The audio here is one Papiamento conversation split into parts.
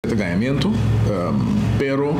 Ta gañamento, pero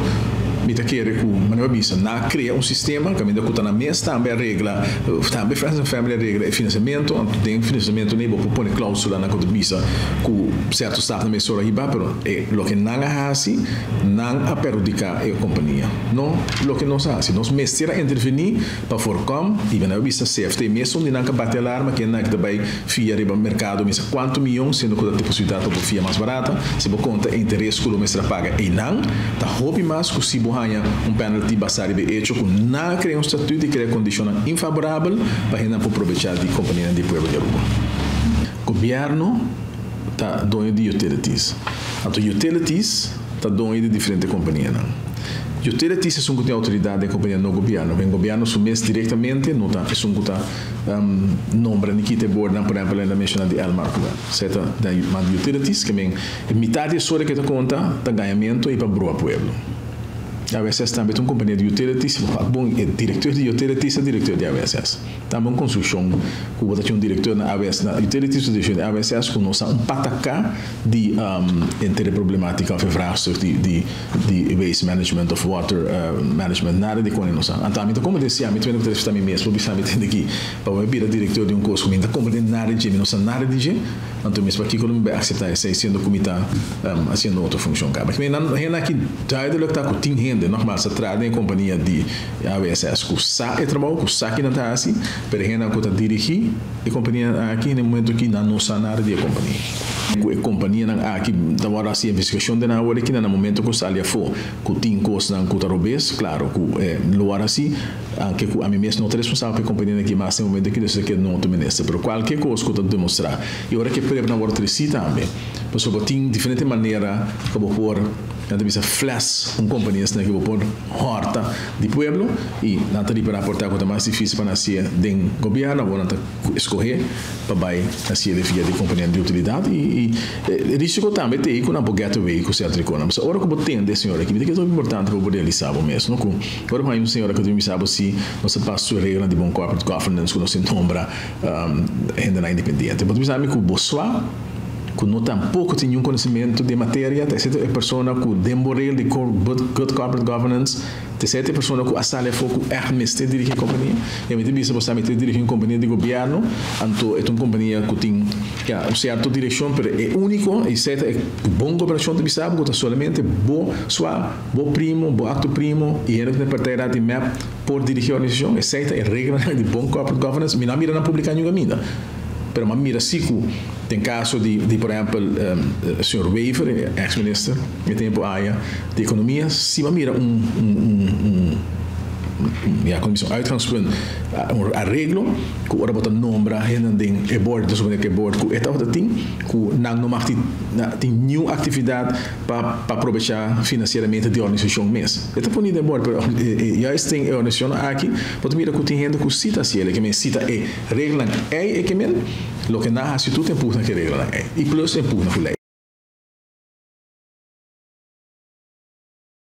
mi ta kere cu manera bo a bisa, nan a crea un sistema caminda cu ta nan mes tambe a regla, tambe Friends and Family a regla e financiamento, anto den financiamento nei bo por pone clausulanan cu ta bisa cu cierto stapnan mester ora hiba, pero e loke nan a haci, nan a perhudica e compania, no loke nos a haci. Nos mester a interveni Pa voorkom, i men a bisa CFT mesun di nan ka bati alarma ken nan ki ta bai fia riba merkado misa kuantu miyon siendo ku ta depositá pa bo fia mas barata, si bo konta e interes ku lo mester a paga einan ta hopi mas ku si bo haña un penalty basá riba e echo ku nan a krea un statut i krea kondishonnan infaborabel pa hendenan por probechá di kompanianan di pueblo di Aruba. Gobièrnu ta doño di utilities, anto utilities ta doño di diferente kompanianan. Utilities esun ku tin outoridat den kompania no gobièrnu. Den gobièrnu su mes direktamente no ta esun ku ta nombra ni kita e bordnan, por ehèmpel nan ta menshoná di Elmar ku esei ta den man di utilities ke men e mitat di e sore ke ta konta ta gañamentu i pa brua pueblo. AWSS tambe ta un kompania di utilities, bon e direkteur di utilities ta direkteur di AWSS. Tambe un konstrukshon ku bo ta tin un direkteur na AWS na utilities un direkteur di AWSS ku no sa un pataka di henter e problematika òf e vraagstuk di di di waste management of water management nada di kone nos a. Anto ami ta komprende si ami ta bini mi mes por bisa mi tende aki pa bo mi bira director di un kos ku mi no ta komprende nada di dje mi no sa nada di dje anto mes pakiko lo mi bai aksepta esei siendo ku mi ta hasiendo otro funshon kaba. Mi nan hende aki duidelijk ta ku tin hende nogmaals ta traha den e kompania di AWSS ku sa e trabou ku sa ki nan ta hasi pero e hendenan ku ta dirigi e kompania aki na e momento aki nan no sa nada di e kompania. Ku e kompanianan aki ta wòrdu hasi investigashon den nan awor aki na nan momento ku sali afó ku tin kosnan ku ta robes, klaro ku e lo wòrdu hasi, anke ku ami mes no ta responsabel pa e kompanianan aki mas na e momento aki, dus esaki no ta minister. Pero kualke kos ku ta demostrá i ora ku e pruebanan wòrdu tresí tambe, pasobra bo tin diferente manera ku bo por, nan ta bisa fles un kompania asina ku bo por hòrta di pueblo i nan ta ripará por ta ku ta mas difísil pa nan hasié den gobièrnu, awor nan ta skohé pa bai hasié den via di kompanianan di utilidat i e risiko tambe ta ei ku nan por get away ku sierto rikonan. Pasobra ora ku bo tende e señora aki, mi ta kere ta hopi importante pa bo realisá bo mes, no ku ora ku hay un señora ku ta bin bisa bo si nos ta pas tur reglanan di bon corporate governance ku nos tin nombra hendenan independiente. Bo ta bisa mi ku bo swa ku no tampoko tin niun konosementu di e materia, ta esei ta e persona ku den bo regla di good corporate governance, ta esei ta e persona ku a sali afó ku ègt mester dirigí e kompania. I mi ta bisa bo sa mi ta dirigí un kompania di gobièrnu, anto e ta un kompania ku tin ya un sierto direkshon, pero e úniko, i esei ta e bon goberashon ta bisa bo ku ta solamente bo swa, bo primo, bo akto primo i hende ku ta den partij di mep por dirigí e organisashon. Esei ta e reglanan di bon corporate governance. Mi no a mira nan publiká niun kaminda. Pero m'a mira si cu den caso di di por ehempel señor Wever, ex minister e tempo aya di economia, si m'a mira un un un un ya como bisa un uitgangspunt, un areglo cu ora bo ta nombra hendenan den e board, ta supone cu e board cu e tabata tin, cu nan no mag tin tin niun actividad pa pa aprobecha financieramente di organisacion mes. E ta poni den board, pero juist den e organisacionnan aki bo ta mira cu tin hende cu si ta haci el, e ke men si ta e Reglanan ei e ke men, loke nan hasi tur ta empugna ku e reglanan ei, i plus empugna ku lei.